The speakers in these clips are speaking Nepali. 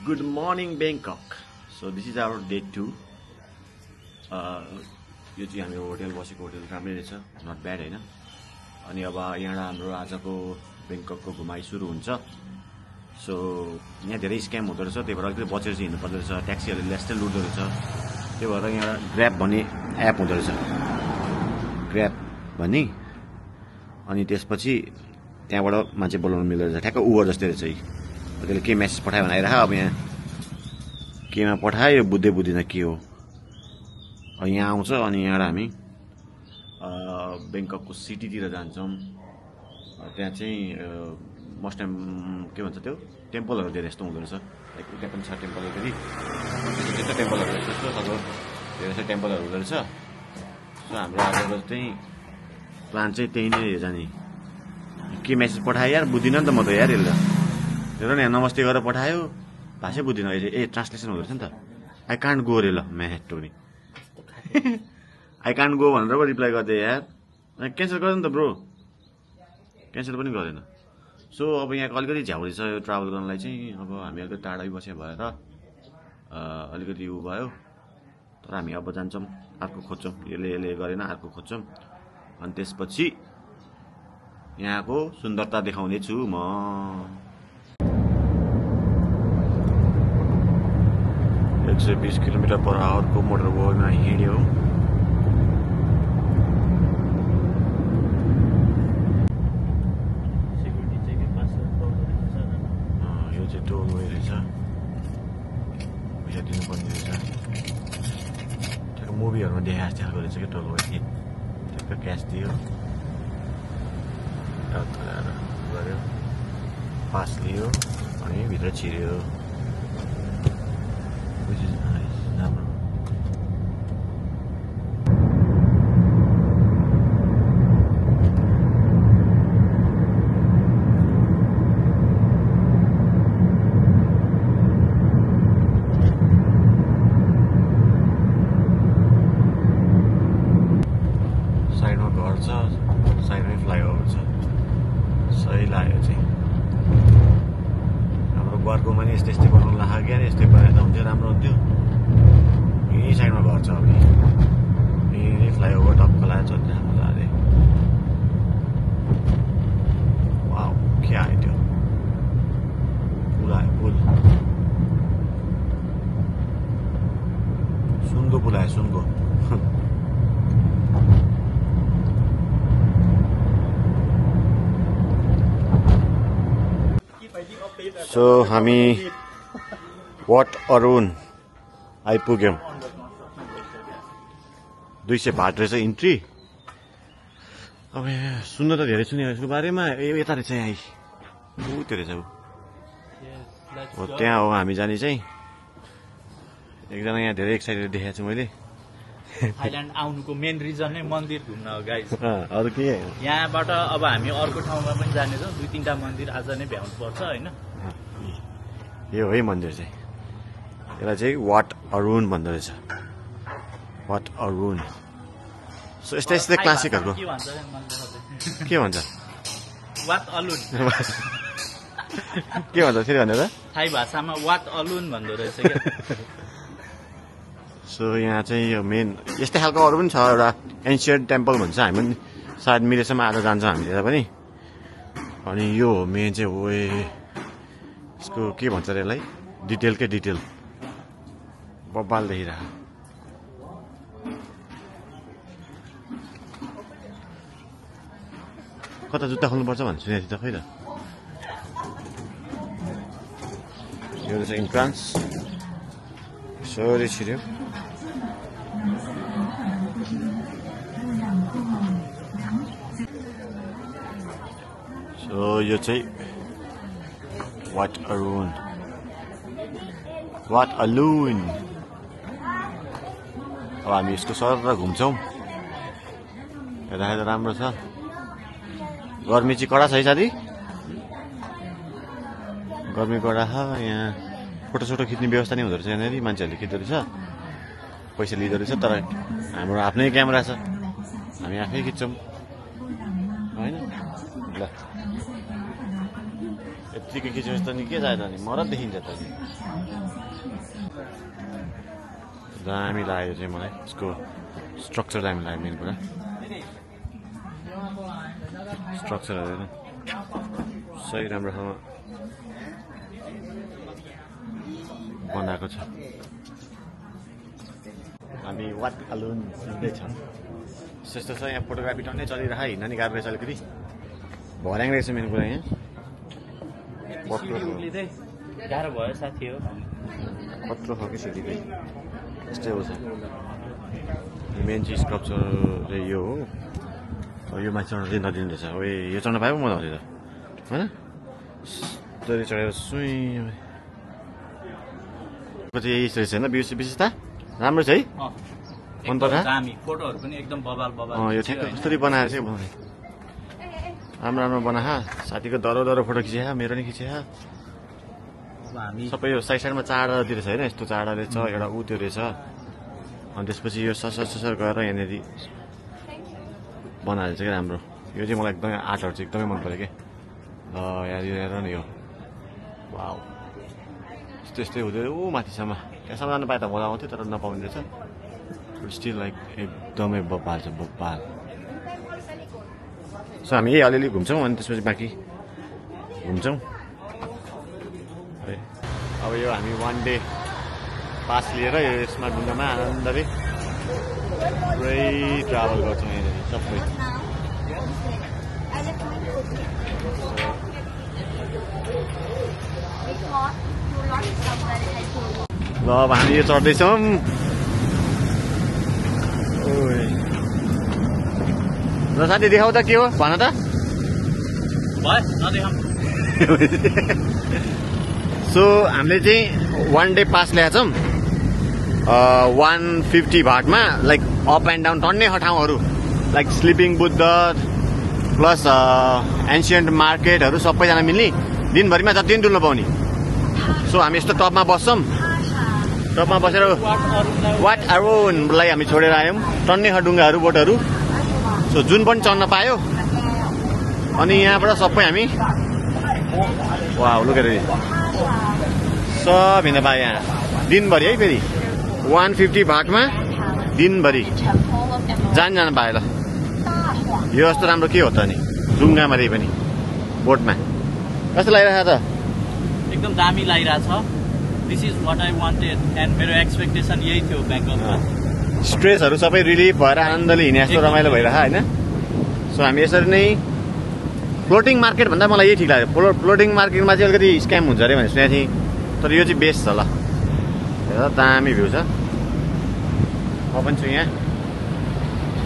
Good morning Bangkok. So this is our day 2. यो चाहिँ हाम्रो होटल बसेको होटल राम्रै रहेछ, नट ब्याड हैन। अनि अब यहाँ हाम्रो आजको बेङ्ककको घुमाइ सुरु हुन्छ। सो यहाँ धेरै स्क्याम हुँदो रहेछ, त्यही भएर अलिकति बचेर चाहिँ हिँड्नु पर्दो रहेछ। ट्याक्सीहरूले ल्यास्टै लुट्दो रहेछ। त्यही भएर यहाँ ग्र्याब भन्ने एप हुँदो रहेछ, ग्र्याब भन्ने। अनि त्यसपछि त्यहाँबाट मान्छे बोलाउनु मिल्दो रहेछ, ठ्याक्क उबर जस्तै रहेछ। त्यसले के मेसेज पठायो भने आइरह, अब यहाँ केमा पठायो बुझ्दै बुझ्दिन के हो। यहाँ आउँछ अनि यहाँबाट हामी बेङ्ककको सिटीतिर जान्छौँ। त्यहाँ चाहिँ मोस्ट टाइम के भन्छ त्यो टेम्पलहरू धेरै जस्तो हुँदो रहेछ। लाइक उता पनि छ टेम्पल, फेरि त्यस्तो टेम्पलहरू जस्तो सबै धेरै जस्तो टेम्पलहरू हुँदो रहेछ। सो हाम्रो आजको चाहिँ प्लान चाहिँ त्यही नै जाने। के मेसेज पठायो यार, बुझ्दिनँ नि त म त यार। यसले हेर न, यहाँ नमस्ते गरेर पठायो, भाषै बुझ्दिनँ। ट्रान्सलेसन हुँदो रहेछ नि त। आई कान्ट गो रे, ल म्याटो नि आई कान्ट गो भनेर पो रिप्लाई गरिदिएँ यार। क्यान्सल गर्दैन त ब्रो, क्यान्सल पनि गरेन। सो अब यहाँको अलिकति झ्याउरी छ यो ट्राभल गर्नलाई चाहिँ। अब हामी अलिकति टाढै बसे भएर अलिकति उ भयो। तर हामी अब जान्छौँ, अर्को खोज्छौँ। यसले गरेन, अर्को खोज्छौँ। अनि त्यसपछि यहाँको सुन्दरता देखाउने छु म। 120 किलोमिटर पर आवरको मोटर वेमा हिँड्यो। यो चाहिँ टोल वे रहेछ, पैसा दिनुपर्ने रहेछ। ठ्याक्क मुभीहरूमा देखा जस्तो खालको रहेछ क्या टोल वे। ठ्याक्क क्यास दियो, गऱ्यो, पास लियो अनि भित्र छिर्यो। साइडमा घर छ, साइडमै फ्लाइओभर छ। सही लाग्यो चाहिँ। हाम्रो घरकोमा नि यस्तै यस्तै बनाउनु लाग्यो क्या, यस्तै बनाए त हुन्थ्यो, राम्रो हुन्थ्यो। यही साइडमा घर छ। अब यही फ्लाइओभर टक्क लगाएर चलिरहेको होला अरे। वाउ, के आयो त्यो पुल आयो, पुल सुनको पुल आयो, सुनको। सो हामी वाट अरुण आइपुग्यौँ। 200 भाट रहेछ इन्ट्री। अब सुन्न त धेरै सुनेको यसको बारेमा। यता रहेछ, यहाँ त्यो रहेछ। हो त्यहाँ हो हामी जाने चाहिँ। एकजना यहाँ धेरै एक्साइटेड देखाएको छु मैले। थाइल्यान्ड आउनुको मेन रिजन नै मन्दिर घुम्न हो गाइस। अरू के यहाँबाट अब हामी अर्को ठाउँमा पनि जानेछौँ। 2-3टा मन्दिर आज नै भ्याउनु पर्छ होइन। यो है मन्दिर चाहिँ। यसलाई चाहिँ वाट अरुण भन्दो रहेछ, वाट अरुण। सो यस्तै यस्तै क्लासिकहरूको के भन्छ, वाट अलुन के भन्छ फेरि भनेर थाई भाषामा वाट अलुन भन्दो रहेछ क्या। सो यहाँ चाहिँ यो मेन यस्तै खालको अरू पनि छ। एउटा एन्सियन्ट टेम्पल भन्छ, हामी पनि सायद मिलेसम्म आज जान्छौँ हामी त्यता पनि। अनि यो मेन चाहिँ हो, यसको के भन्छ अरे यसलाई, डिटेल के डिटेल बब्बाल देखिरहेको। कता जुत्ता खोल्नुपर्छ भन्ने सुनेको थिएँ त, खै त। यो रहेछ इन्ट्रान्स, सरी छिर्यो। सो यो चाहिँ वाट अरुण, वाट अलुन। अब हामी यसको सर घुम्छौँ। हेर्दाखेरि त राम्रो छ। गर्मी चाहिँ कडा छ है साथी, गर्मी कडा छ। यहाँ फोटोसोटो खिच्ने व्यवस्था नै हुँदो रहेछ यहाँनिर, मान्छेहरूले खिच्दो रहेछ, पैसा लिँदो रहेछ। तर हाम्रो आफ्नै क्यामेरा छ, हामी आफै खिच्छौँ होइन। ल यत्तिकै खिचेपछि त नि के चाहियो त नि मरत देखिन्छ त नि दामी लाग्यो चाहिँ मलाई यसको स्ट्रक्चर दामी लाग्यो मेन कुरा स्ट्रक्चरहरू सही राम्रोसँग बनाएको छ हामी वाट अलोन सुन्दैछौँ त्यस्तो छ यहाँ फोटोग्राफी टन्नै चलिरहेको हिँड्न नि गाह्रो रहेछ अलिकति भर्याङ रहेछ मेन कुरा यहाँ गाह्रो भयो साथी हो कत्रो खालको सिटीकै यस्तै हो छ मेन चाहिँ स्कल्पचर चाहिँ यो हो यो माथि चढ्न चाहिँ नदिनु रहेछ ओ यो चढ्न पायो म आउँथेँ त होइन जति चढेर सुई चाहिँ यही रहेछ होइन विशेषता राम्रो छ है मन पर्छ फोटोहरू पनि एकदम बबाल यो ठ्याक्क कसरी बनाएर चाहिँ राम्रो राम्रो बना साथीको दरो फोटो खिचे मेरो नि खिचे सबै यो साइड साइडमा चाडा दिएको छ होइन यस्तो चाडा रहेछ एउटा ऊ त्यो रहेछ अनि त्यसपछि यो ससर गएर यहाँनिर बनाएर चाहिँ राम्रो यो चाहिँ मलाई एकदमै आर्टहरू चाहिँ एकदमै मन पऱ्यो कि ल यहाँ हेर न यो वाउ यस्तो यस्तै हुँदै ऊ माथिसम्म त्यहाँसम्म जानु पाए त मजा आउँथ्यो तर नपाउने रहेछ स्टिल लाइक एकदमै बब्बाल छ बब्बाल सो हामी यही अलिअलि घुम्छौँ अनि त्यसपछि बाँकी घुम्छौँ अब यो हामी वान डे पास लिएर यो यसमा ढुङ्गामा आनन्दले पुरै ट्राभल गर्छौँ यहाँनिर सबै ल अब हामी यो चढ्दैछौँ ल साथी देखाउ त के हो भन त सो हामीले चाहिँ वान डे पास ल्याएको छौँ 150 भाटमा लाइक अप एन्ड डाउन टन्नै ठाउँहरू like sleeping Buddha plus ancient मार्केटहरू सबैजना मिल्ने दिनभरिमा जति पनि डुल्न पाउने सो हामी यस्तो टपमा बस्छौँ टपमा बसेर वाट अरोनलाई हामी छोडेर आयौँ टन्नै ढुङ्गाहरू बोटहरू सो जुन पनि चढ्न पायो अनि यहाँबाट सबै हामी वा लुकेर सब हिँड्न पायो यहाँ दिनभरि है फेरि 150 भाटमा दिनभरि जान पायो ल यो जस्तो राम्रो के हो त नि ढुङ्गामा रे पनि बोटमा कस्तो लागिरहेको छ त एकदम दामी लागिरहेछ this is what I wanted and मेरो एक्सपेक्टेसन यही थियो ब्याङ्ककमा स्ट्रेसहरू सबै रिलिफ भएर आनन्दले हिँडे जस्तो रमाइलो भइरहेको होइन सो हामी यसरी नै फ्लोटिङ मार्केट भन्दा मलाई यही ठिक लाग्यो फ्लोटिङ मार्केटमा चाहिँ अलिकति स्क्याम हुन्छ अरे भनेर सुनेको थिएँ तर यो चाहिँ बेस्ट छ ल हेर दामी भ्यू छ म पनि छु यहाँ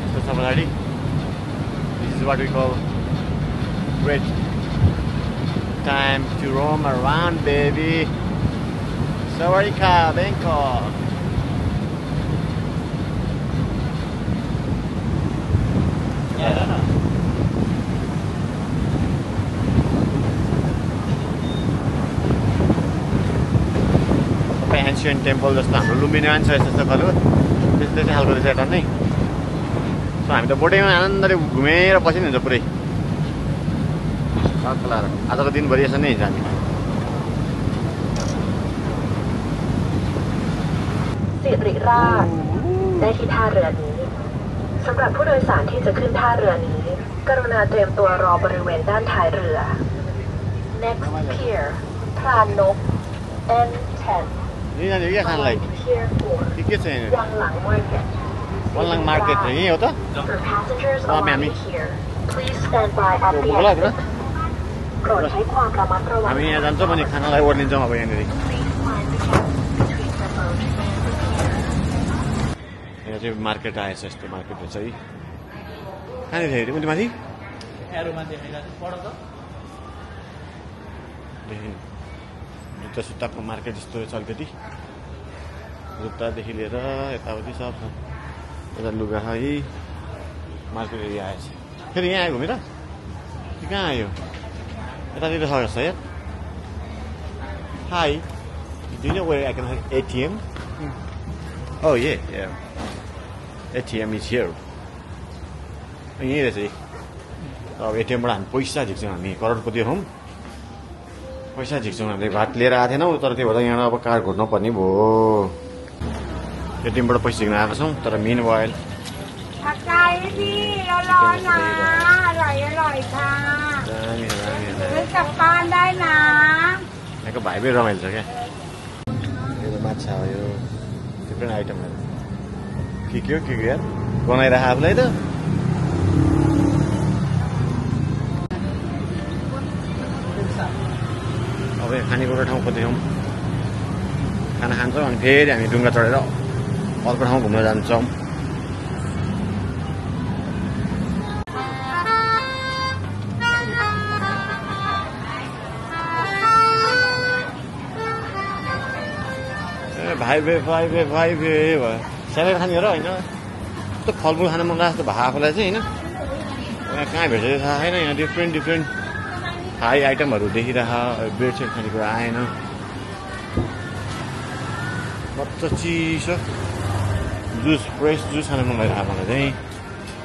यस्तो छ पछाडि this is what we call great time to roam around baby सवारीका ब्याङ्कक एन्सियन्ट टेम्पल जस्तो हाम्रो लुम्बिनी छ यस्तो खालको त्यस्तै खालको रहेछ यता नै सो हामी त बोटैमा आनन्दले घुमेर बसि हुन्छ पुरै लाएर आजको दिनभरि यसो नै हिँड्छ हामीสิริราชได้ที่ท่าเรือนี้สำหรับผู้โดยสารที่จะขึ้นท่าเรือนี้กรุณาเตรียมตัวรอบริเวณด้านท้ายเรือ Next pier พรานก N10 นี่นั่นอยู่ข้างไหนที่เกี่ยวกับ วันลังมาร์เก็ตอย่างนี้เหรอต๊ะว่าแม่มีPlease stand by at the exit โปรดใช้ความระมัดระวัง हामी यहाँ जान्छौँ भने खानालाई ओर्लिन्छौँ अब यहाँनिर यहाँ चाहिँ मार्केट आएछ यस्तो मार्केट रहेछ है कहाँनिर हेऱ्यो मैले माथि जुत्ता सुत्ताको मार्केट जस्तो रहेछ अलिकति जुत्तादेखि लिएर यताउति सब छ यता लुगा है मार्केट एरिया आएछ फेरि यहाँ आयो घुमेर कि कहाँ आयो यतातिर छ जस्तो यार Hi, do you know where I can have ATM? Oh yeah. ATM is here. यही रहेछ अब एटिएमबाट हामी पैसा झिक्छौँ हामी करोडपति हौँ पैसा झिक्छौँ हामीले भात लिएर आएको थिएनौँ तर त्यो भएर यहाँ अब कार घुट्नु पर्ने भयो एटिएमबाट पैसा झिक्न आएको छौँ तर मेन वाइल यहाँको भाइ पनि रमाइलो छ क्या यो माछा हो यो डिफ्रेन्ट आइटमहरू के हो यार बनाइराख आफूलाई त अब खानेकुरा ठाउँ खोज्छौँ खाना खान्छौँ अनि फेरि हामी डुङ्गा चढेर अर्को ठाउँ घुम्न जान्छौँ भाइ भे भयो स्यालेड खाने हो र होइन यस्तो फलफुल खान मन लाग्छ भएको आफूलाई चाहिँ होइन यहाँ कहाँ भेट्छ थाहा छैन यहाँ डिफ्रेन्ट हाई आइटमहरू देखिरह ब्रेड सेड खानेकुरा आएन मजा चिसो जुस फ्रेस जुस खान मन लागिरहेको मलाई चाहिँ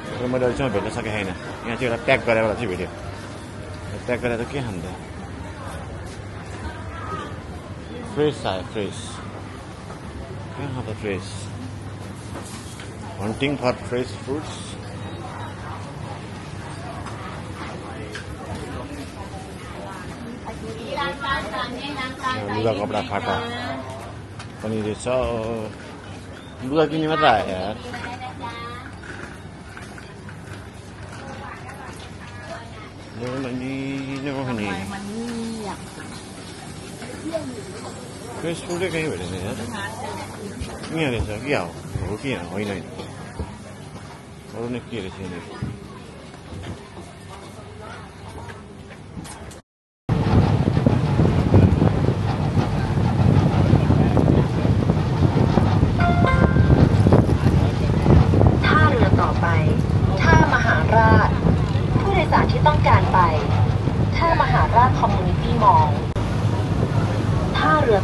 तर मैले अहिलेसम्म भेट्न सकेको छैन यहाँ चाहिँ एउटा प्याक गरेर चाहिँ भेट्यो प्याक गरेर त के खान्छ फ्रेस आयो फ्रेस कहाँ त fresh hunting for fresh fruits लुगा कपडा फाटा पनि रहेछ लुगा किन्ने मात्र आयो यार फ्रेस फुडै कहीँ भेटेन यार यहाँ रहेछ के हो कि होइन अरू नै के रहेछ यहाँनिर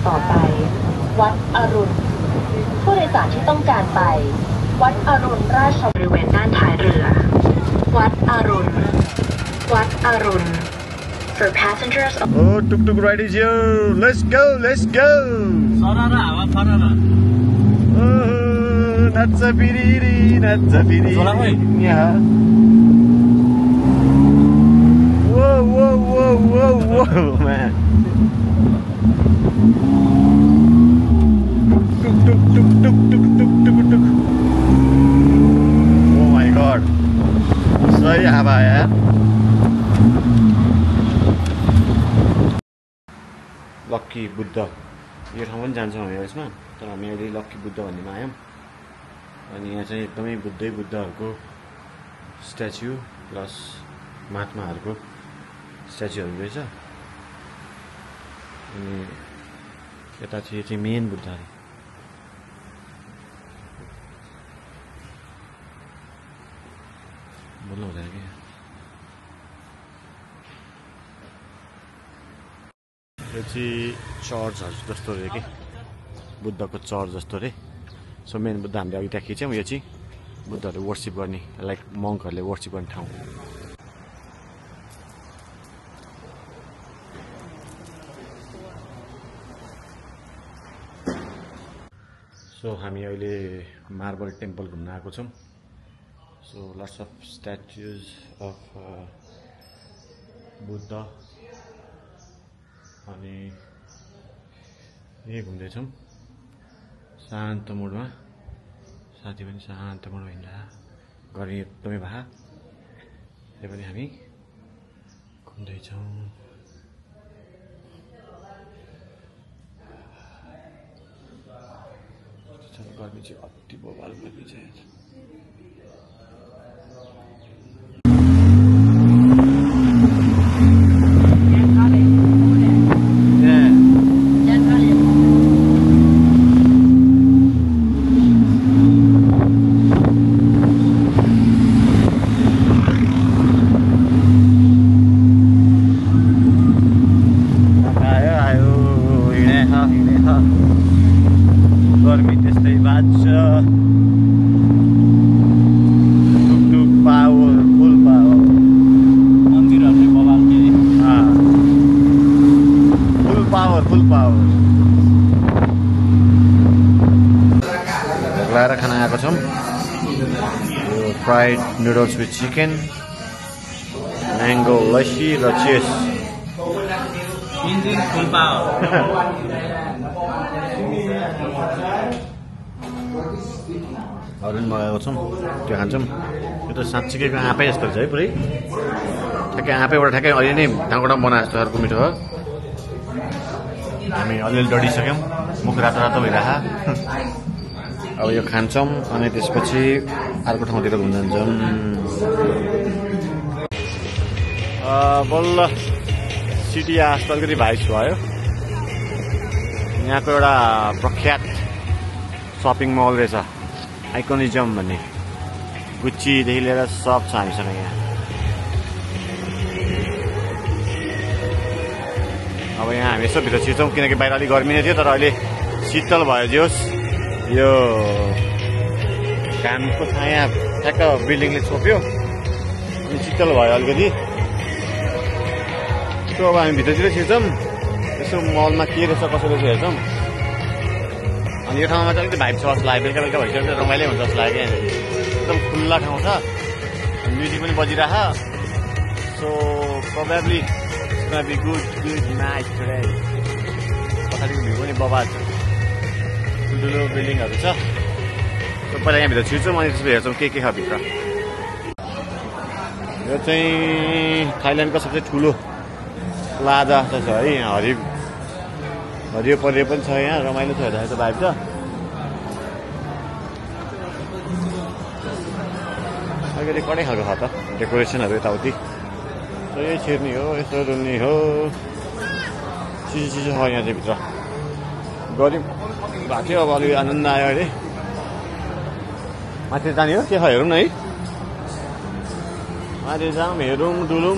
ต่อไปวัดอรุณผู้โดยสารที่ต้องการไปวัดอรุณราชบริเวณด้านท้ายเรือวัดอรุณ for passengers Oh tuk ride is here let's go सररा हावा फररा नाच्चा पिरी यहाँ whoa man tuk oh my god सही हावा यार लक्की बुद्ध यो ठाउँ पनि जान्छौँ हामी यसमा तर हामी अहिले लक्की बुद्ध भन्नेमा आयौँ अनि यहाँ चाहिँ एकदमै बुद्धहरूको स्ट्याच्यु प्लस महात्माहरूको स्ट्याच्युहरू रहेछ अनि यता चाहिँ मेन बुद्ध अरे बोल्नु हुँदैन क्या यो चाहिँ चर्चहरू जस्तो रे कि बुद्धको चर्च जस्तो रे सो मेन बुद्ध हामीले अघि त्यहाँ खिच्यौँ यो चाहिँ बुद्धहरू वर्सिप गर्ने लाइक मङ्कहरूले वर्सिप गर्ने ठाउँ सो हामी अहिले मार्बल टेम्पल घुम्न आएको छौँ so lots of statues of Buddha अनि यही घुम्दैछौँ शान्त मोडमा साथी पनि शान्त मोडमा हिँड्दा गर्मी एकदमै भए त्यही पनि हामी घुम्दैछौँ गर्मी चाहिँ अति बवाल गर्मी छ गर्मी त्यस्तै बाँच्छ टुकटुक पावर फुल पावर मन्दिरहरूले बवाल के बोलाएर खाना आएको छौँ यो fried noodles with chicken mango lassi र चेस अरू पनि मगाएको छौँ त्यो खान्छौँ यो त साँच्चीकै आँपै जस्तो रहेछ है पुरै ठ्याक्कै आँपैबाट ठ्याक्कै अहिले नै ढाँकोटा बनाए जस्तो अर्को मिठो हो हामी अलिअलि डढिसक्यौँ मुख रातो रातो भइरह अब यो खान्छौँ अनि त्यसपछि अर्को ठाउँतिर घुम्न जान्छौँ बल्ल सिटी आस त अलिकति भाइस भयो यहाँको एउटा प्रख्यात सपिङ मल रहेछ आइकोनिजम भन्ने गुच्चीदेखि लिएर सब छ हामीसँग यहाँ अब यहाँ हामी यसो भित्र छिर्छौँ किनकि बाहिर अलिक गर्मी नै थियो तर अहिले शीतल भयो जोस् यो घामको छाया ठ्याक्क बिल्डिङले छोप्यो अनि शीतल भयो अलिकति त्यो अब हामी भित्रतिर छिर्छौँ यसो मलमा के रहेछ कसो रहेछ हेर्छौँ अनि यो ठाउँमा चाहिँ अलिकति भाइब छ जस्तो लाग्यो बेलुका बेलुका भइसक्यो रमाइलो हुन्छ जस्तो लाग्यो एकदम खुल्ला ठाउँ छ म्युजिक पनि बजिरह so probably be good night today पछाडिको भ्यू पनि बबाल छ ठुल्ठुलो बिल्डिङहरू छ पहिला यहाँभित्र छिर्छौँ अनि त्यसपछि हेर्छौँ के छ भित्र यो चाहिँ थाइल्यान्डको सबसे ठुलो प्लाजा जस्तो छ है यहाँ हरियो परियो पनि छ यहाँ रमाइलो छ हेर्दाखेरि त भाइब छ अलिकति कडै खालको छ त डेकोरेसनहरू यताउति यही छिर्ने हो यसो रुल्ने हो चिसो छ यहाँ चाहिँ भित्र गऱ्यौँ भएको थियो अब अलिक आनन्द आयो अहिले माथि जाने हो के छ हेरौँ न है माथि जाउँ हेरौँ डुलौँ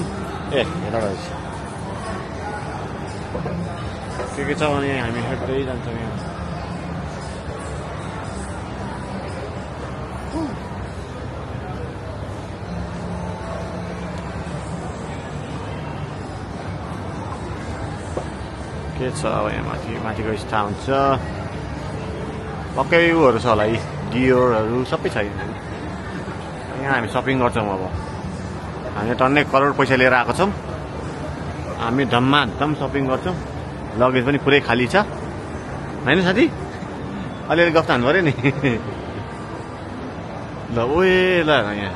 ए हेर के छ भने हामी हेर्दै जान्छौँ यहाँ के छ अब यहाँ माथिको स्था हुन्छ पक्कै उहरू छ होला यी डियोरहरू सबै छ यहाँ हामी सपिङ गर्छौँ अब हामी टन्नै करोड पैसा लिएर आएको छौँ हामी धम्माधम सपिङ गर्छौँ लगेज पनि पुरै खाली छ होइन साथी अलिअलि गफ हान्नु पऱ्यो नि ल ओए ल यहाँ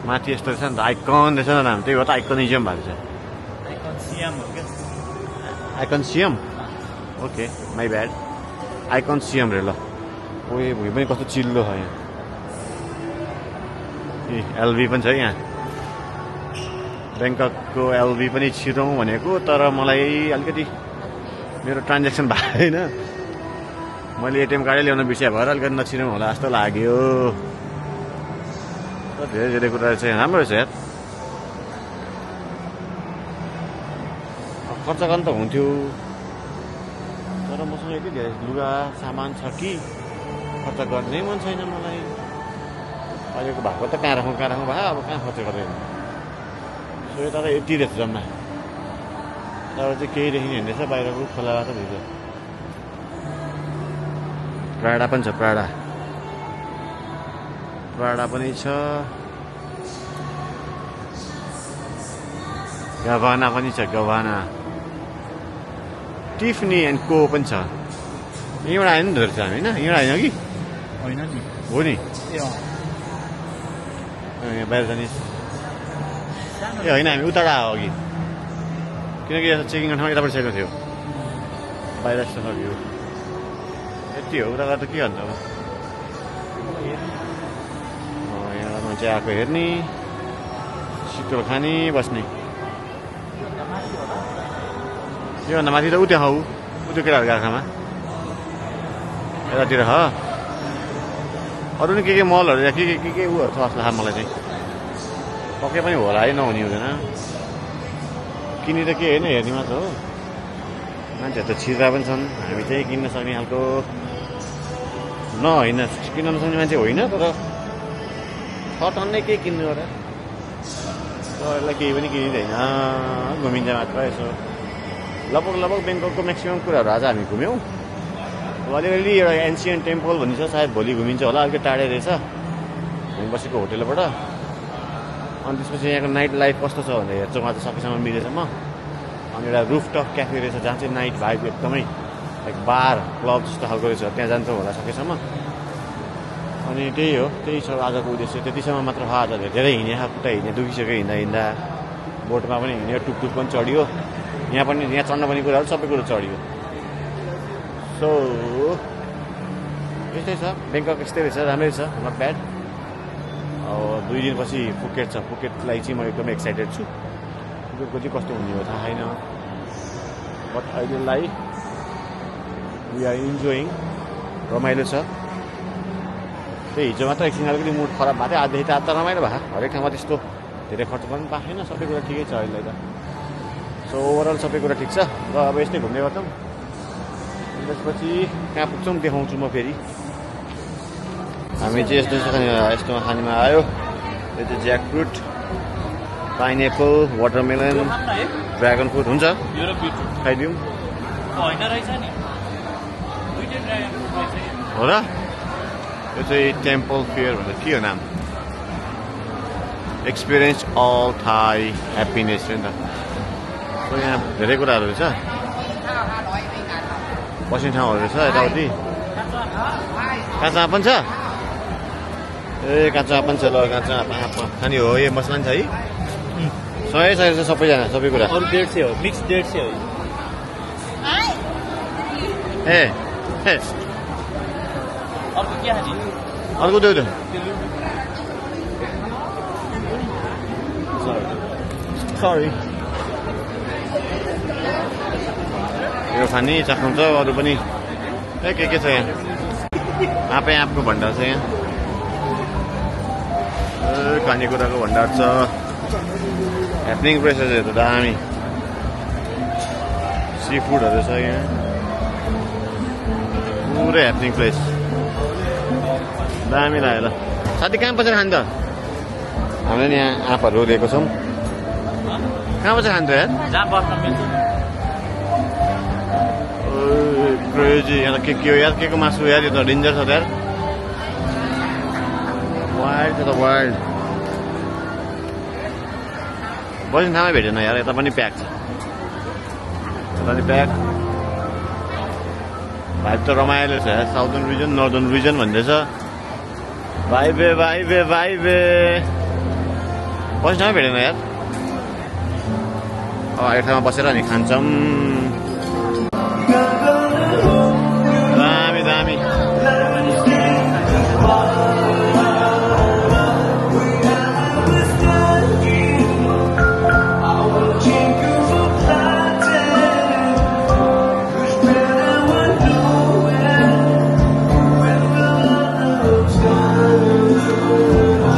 माथि यस्तो रहेछ नि त आइकन रहेछ न नाम त्यही हो त आइकोनिजम भएको छ आइकनसियम ओके माई ब्याड आइकनसियम रे ल ओए भुइँ पनि कस्तो चिल्लो छ यहाँ ए एलभी पनि छ यहाँ ब्याङ्ककको एलभी पनि छिरौँ भनेको तर मलाई अलिकति मेरो ट्रान्जेक्सन भएन मैले एटिएम कार्डै ल्याउन बिर्सिया भएर अलिकति नछिरौँ होला जस्तो लाग्यो धेरै धेरै कुरा रहेछ राम्रो रहेछ यार खर्च गर्नु त हुन्थ्यो तर मसँग यति धेरै लुगा सामान छ कि खर्च गर्ने मन छैन मलाई अहिलेको भएको त कहाँ राखौँ भयो अब कहाँ खर्च गरेर सो यता त यति रहेछ जम्मा तर चाहिँ केही देखि हिँड्दैछ बाहिरको खोला त भित्र प्राडा पनि छ प्राडा पनि छ गभाना पनि छ गभाना टिफनी एन्ड को पनि छ यहीँबाट आयो नि धर्छ हामी होइन यहीँबाट आएन कि होइन नि हो नि यहाँ बाहिर जाने ए होइन हामी उताबाट आयो अघि किनकि चेकिङ ठाउँ यताबाट सकेको थियो बाहिर जस्तो भ्यू यति हो उता गर्दा के भन्छ अब यहाँ मान्छे आएको हेर्ने शीतल खाने बस्ने योभन्दा माथि त उ त्यहाँ उ त्यो केटाहरूको आँखामा यतातिर ह अरू नि के मलहरू या के उहरू छ जस्तो लाग्छ मलाई चाहिँ पक्कै पनि होला है नहुने हुँदैन किनी त के होइन हेर्ने मात्र हो मान्छेहरू त छिर्दा पनि छन् हामी चाहिँ किन्न सक्ने खालको होइन किन्न नसक्ने मान्छे होइन तर छ टन्नै के किन्नु होला यसलाई केही पनि किनिँदैन घुमिन्छ मात्र यसो लगभग ब्याङ्ककको म्याक्सिमम् कुराहरू आज हामी घुम्यौँ र अलिअलि एउटा एन्सियन्ट टेम्पल भन्ने छ, सायद भोलि घुमिन्छ होला, अलिकति टाढै रहेछ हामी बसेको होटेलबाट। अनि त्यसपछि यहाँको नाइट लाइफ कस्तो छ भनेर हेर्छु म, आज सकेसम्म मिलेसम्म। अनि एउटा रुफटप क्याफे रहेछ जहाँ चाहिँ नाइट भाइब एकदमै लाइक बार क्लब जस्तो खालको रहेछ, त्यहाँ जान्छौँ होला सकेसम्म। अनि त्यही हो, त्यही छ आजको उद्देश्य। त्यतिसम्म मात्र हो आज, धेरै हिँडे, खुट्टा हिँड्ने दुखिसक्यो हिँड्दा हिँड्दा। बोटमा पनि हिँड्यो, टुकटुक पनि चढियो, यहाँ पनि यहाँ चढ्न पर्ने कुराहरू सबै कुरो चढियो। सो यस्तै छ, बेङ्कक यस्तै रहेछ, राम्रै छ, नट ब्याड। अब 2 दिनपछि पुकेट छ, पुकेटलाई चाहिँ म एकदमै एक्साइटेड छु। पुकेटको चाहिँ कस्तो हुने हो थाहा छैन, बट अहिलेलाई वी आर इन्जोइङ, रमाइलो छ। त्यही हिजो मात्र एकछिन अलिकति मुड खराब भएको थियो, आजदेखि त रमाइलो भयो। हरेक ठाउँमा त्यस्तो धेरै खर्च पनि पाएको छैन, सबै कुरा ठिकै छ अहिले त। सो ओभरअल सबै कुरा ठिक छ। र अब यस्तै घुम्ने गर्थौँ, त्यसपछि कहाँ पुग्छौँ देखाउँछु म फेरि। हामी चाहिँ यस्तोमा खानेमा आयो। यो चाहिँ jack fruit, pineapple, watermelon, dragon fruit हुन्छ, खाइदिउँ हो र। यो चाहिँ टेम्पल फेयर भनेर के हो नाम, एक्सपिरियन्स अल थाई ह्याप्पिनेस नि त। सो यहाँ धेरै कुराहरू रहेछ, बस्ने ठाउँहरू रहेछ यताउति। काँचो आँपन छ, ए काँचो आँपन छ, ल काँचो आँपा खाने हो। यो मसला नि छ है, 100 छ सबैजना, सबै कुरा। अरू 150 हो, मिक्स 150 हो। ए अर्को के खाने? अर्को देऊ त। सरी यो खाने चाख्नुहुन्छ, अरू पनि के छ यहाँ। आँपै आँपको भण्डार छ यहाँ, खानेकुराको भण्डार छ। ह्यापनिङ प्लेसेसहरू त दामी, सी फुडहरू छ यहाँ, पुरै ह्यापनिङ प्लेस, दामी लाग्यो। ल साथी कहाँ बसेर खान्छ? हामीले नि यहाँ आँपहरू रोलेको छौँ, कहाँ बसेर खान्छ यार? क्रेजी यहाँ त के हो यार, के को मासु यार, यो त डेन्जर छ त यार, वाइल्ड छ त वाइल्ड। बस्ने ठाउँमै भेटेन यार, यता पनि प्याक छ, यता पनि प्याक। भाइब त रमाइलो छ यार, साउदर्न रिजन नर्दर्न रिजन भन्दैछ। भाइबे भाइबे भाइबे, बस्ने ठाउँमै भेटेन यार। अब एक ठाउँमा बसेर नि खान्छौँ, दामी दामी।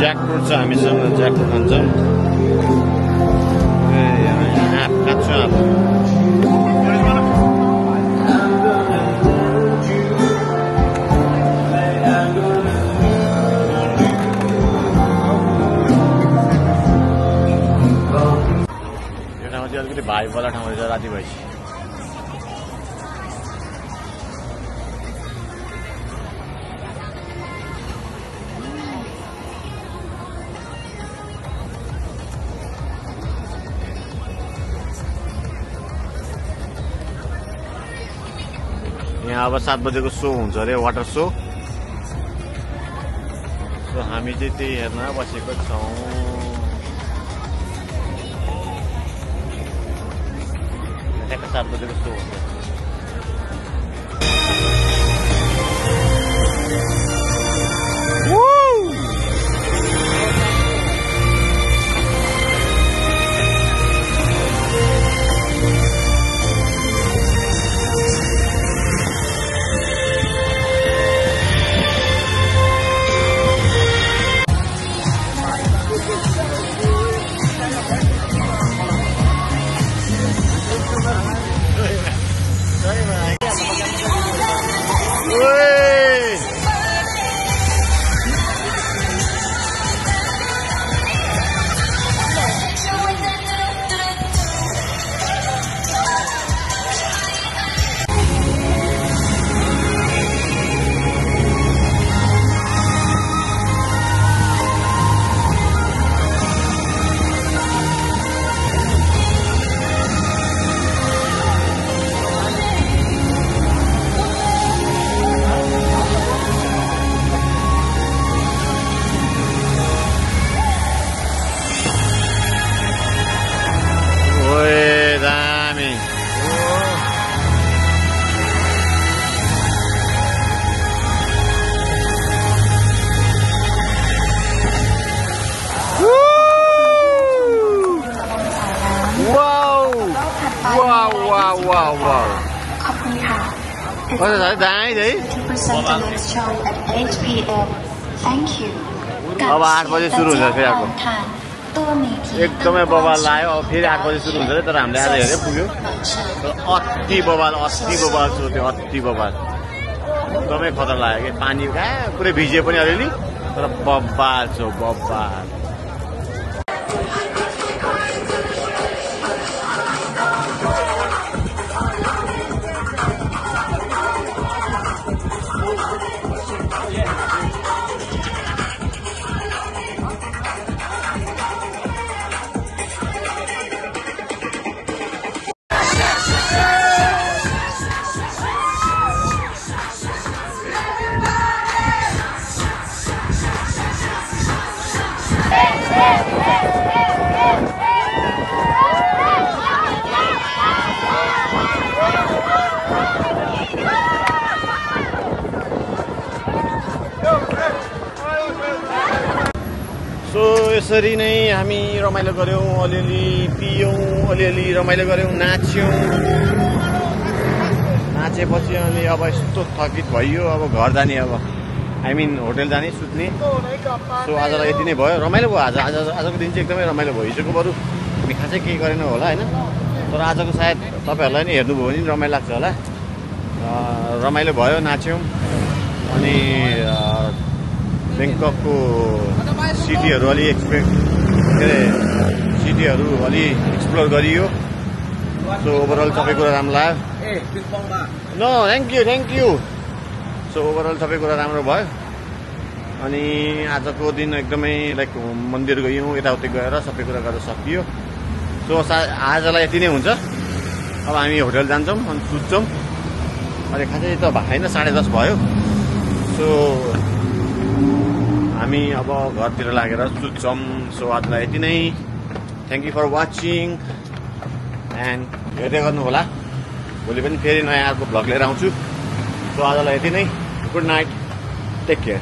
ज्याकफ्रुट छ हामीसँग, ज्याकफ्रुट खान्छौँ। आँप काँचो आँप, यो ठाउँमा चाहिँ अलिकति भाइबवाला ठाउँ रहेछ राति भएपछि। यहाँ अब 7 बजेको सो हुन्छ अरे, वाटर सो। सो हामी चाहिँ त्यही हेर्न बसेको छौँ। ठ्याक्क 7 बजेको सो हुन्छ। वाउ वाउ ขอบคุณค่ะ कसो छ दाइ है to present the next show at 8 p.m. Thank you. अब 8 बजे सुरु हुन्छ फेरि अर्को ตัวเมที एकदमै बवाल लाग्यो अब फेरि 8 बजे सुरु हुन्छ अरे तर हामीले आज हेरे पुग्यो अति बवाल छ त्यो अति बवाल एकदमै खतरा लाग्यो कि पानी कहाँ पुरै भिजे पनि अलिअलि तर बवाल छ बवाल सो यसरी नै हामी रमाइलो गऱ्यौँ अलिअलि पियौँ अलिअलि रमाइलो गऱ्यौँ नाचेपछि अनि अब यस्तो थकित भइयो अब घर जाने अब आई मिन होटल जाने सुत्ने सो आजलाई यति नै भयो रमाइलो भयो आजको दिन चाहिँ एकदमै रमाइलो भयो हिजोको बरु हामी खासै केही गरेनौँ होला होइन तर आजको सायद तपाईँहरूलाई नि हेर्नुभयो भने रमाइलो लाग्छ होला रमाइलो भयो नाच्यौँ अनि ब्याङ्ककको सिटीहरू अलि सिटीहरू अलि एक्सप्लोर गरियो सो ओभरअल सबै कुरा राम्रो लाग्यो थ्याङ्क यू सो ओभरअल सबै कुरा राम्रो भयो अनि आजको दिन एकदमै लाइक मन्दिर गयौँ यताउति गएर सबै कुरा गरेर सकियो सो आजलाई यति नै हुन्छ अब हामी होटल जान्छौँ अनि सुत्छौँ अनि खासै त होइन 10:30 भयो सो हामी अब घरतिर लागेर सुत्छौँ सो आजलाई यति नै thank you for watching and हेर्दै गर्नु होला भोलि पनि फेरि नयाँ अर्को भ्लग लिएर आउँछु सो आजलाई यति नै गुड नाइट टेक केयर